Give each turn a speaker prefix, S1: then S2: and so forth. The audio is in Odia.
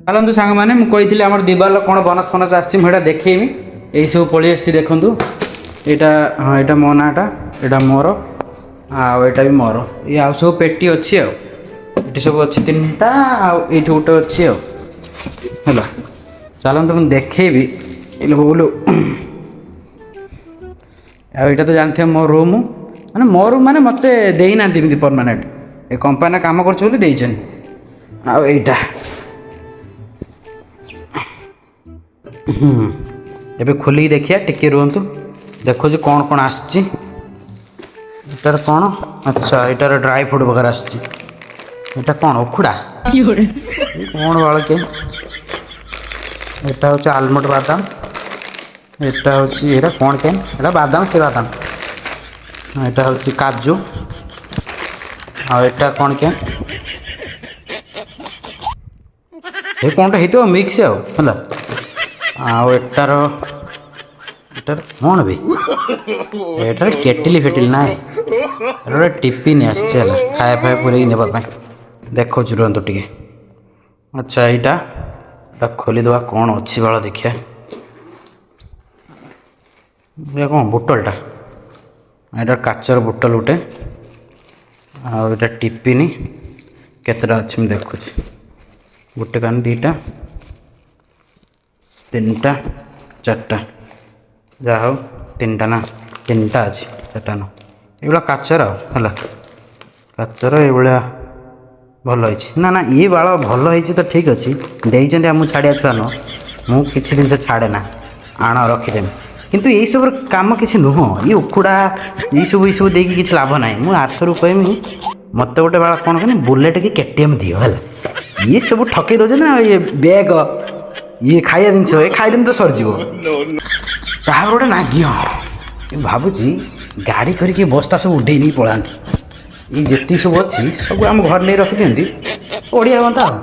S1: ଚାଲନ୍ତୁ ସାଙ୍ଗମାନେ, ମୁଁ କହିଥିଲି ଆମର ଦିବାଲ କ'ଣ ବୋନସ୍ ଫୋନସ୍ ଆସିଛି, ମୁଁ ସେଇଟା ଦେଖେଇବି। ଏଇସବୁ ପଳେଇ ଆସିଛି, ଦେଖନ୍ତୁ। ଏଇଟା, ହଁ, ଏଇଟା ମୋ ନାଁଟା, ଏଇଟା ମୋର ଆଉ ଏଇଟା ବି ମୋର। ଇଏ ଆଉ ସବୁ ପେଟି ଅଛି। ଆଉ ଏଠି ସବୁ ଅଛି ତିନିଟା, ଆଉ ଏଇଠି ଗୋଟେ ଅଛି। ଆଉ ହେଲା, ଚାଲନ୍ତୁ ମୁଁ ଦେଖେଇବି। ଏଇଲୋ ବୋଉଲୋ। ଆଉ ଏଇଟା ତ ଜାଣିଥିବେ ମୋ ରୁମ୍, ମାନେ ମୋ ରୁମ୍ ମାନେ ମୋତେ ଦେଇନାହାନ୍ତି ଏମିତି ପରମାନେଣ୍ଟ, ଏ କମ୍ପାନୀରେ କାମ କରୁଛି ବୋଲି ଦେଇଛନ୍ତି। ଆଉ ଏଇଟା ଏବେ ଖୋଲିକି ଦେଖିବା। ଟିକେ ରୁହନ୍ତୁ, ଦେଖୁଛି କ'ଣ କ'ଣ ଆସିଛି। ଏଟାର କ'ଣ? ଆଚ୍ଛା, ଏଇଟାର ଡ୍ରାଇ ଫ୍ରୁଟ୍ ବଗେରା ଆସିଛି। ଏଇଟା କ'ଣ, ଉଖୁଡ଼ା କ'ଣ ବାଳ କିଏ? ଏଟା ହେଉଛି ଆଲମଣ୍ଡ ବାଦାମ। ଏଟା ହେଉଛି, ଏଇଟା କ'ଣ କେନ୍? ଏଇଟା ବାଦାମ, ସେ ବାଦାମ। ଏଟା ହେଉଛି କାଜୁ। ଆଉ ଏଟା କ'ଣ କେନ୍? ଏ କ'ଣଟା ହେଇଥିବ ମିକ୍ସ ଆଉ ହେଲା। ଆଉ ଏଟାର କ'ଣ ବି? ଏଟାର କେଟିଲି ଫେଟିଲି ନାହିଁ, ଏଟା ଗୋଟେ ଟିଫିନ୍ ଆସିଛି ହେଲା, ଖାଇବା ଫାଇବା ପୁରେଇକି ନେବା ପାଇଁ। ଦେଖାଉଛି, ରୁହନ୍ତୁ ଟିକେ। ଆଚ୍ଛା, ଏଇଟା ଖୋଲିଦେବା, କ'ଣ ଅଛି ବାଳ ଦେଖିବା। ଏଇଟା କ'ଣ ବୋଟଲଟା? ଏଇଟା କାଚର ବୋଟଲ ଗୋଟେ। ଆଉ ଏଇଟା ଟିଫିନ୍ କେତେଟା ଅଛି ମୁଁ ଦେଖୁଛି। ଗୋଟେ କାନ, ଦୁଇଟା, ତିନିଟା, ଚାରିଟା। ଯାହା ହଉ, ତିନିଟା ନା, ତିନିଟା ଅଛି, ଚାରିଟା ନୁହଁ। ଏଇଭଳିଆ କାଚର ଆଉ ହେଲା, କାଚର ଏଇଭଳିଆ ଭଲ ହେଇଛି। ନା ନା, ଇଏ ବାଳ ଭଲ ହେଇଛି ତ ଠିକ୍ ଅଛି, ଦେଇଛନ୍ତି। ଆଉ ମୁଁ ଛାଡ଼ିବା ଛୁଆ ନୁହଁ, ମୁଁ କିଛି ଜିନିଷ ଛାଡ଼େ ନା, ଆଣ ରଖିଦେମି। କିନ୍ତୁ ଏଇସବୁର କାମ କିଛି ନୁହଁ। ଇଏ ଉଖୁଡ଼ା ଏଇସବୁ ଦେଇକି କିଛି ଲାଭ ନାହିଁ। ମୁଁ ଆରଥରକୁ କହିମି, ମୋତେ ଗୋଟେ ବାଳ କ'ଣ କହନି, ବୁଲେଟ୍ କି କେଟିଏମ୍ ଦିଅ ହେଲା। ଇଏ ସବୁ ଠକେଇ ଦେଉଛନ୍ତି ନା। ଇଏ ବ୍ୟାଗ, ଇଏ ଖାଇବା ଜିନିଷ, ଏ ଖାଇଦେଲେ ତ ସରିଯିବ। ତାପରେ ଗୋଟେ ନାଗିଅ। ମୁଁ ଭାବୁଛି ଗାଡ଼ି କରିକି ବସ୍ତା ସବୁ ଉଠେଇ ନେଇ ପଳାନ୍ତି। ଏଇ ଯେତିକି ସବୁ ଅଛି ସବୁ ଆମ ଘରେ ନେଇ ରଖିଦିଅନ୍ତି, ବଢ଼ିଆ ହୁଅନ୍ତା। ଆଉ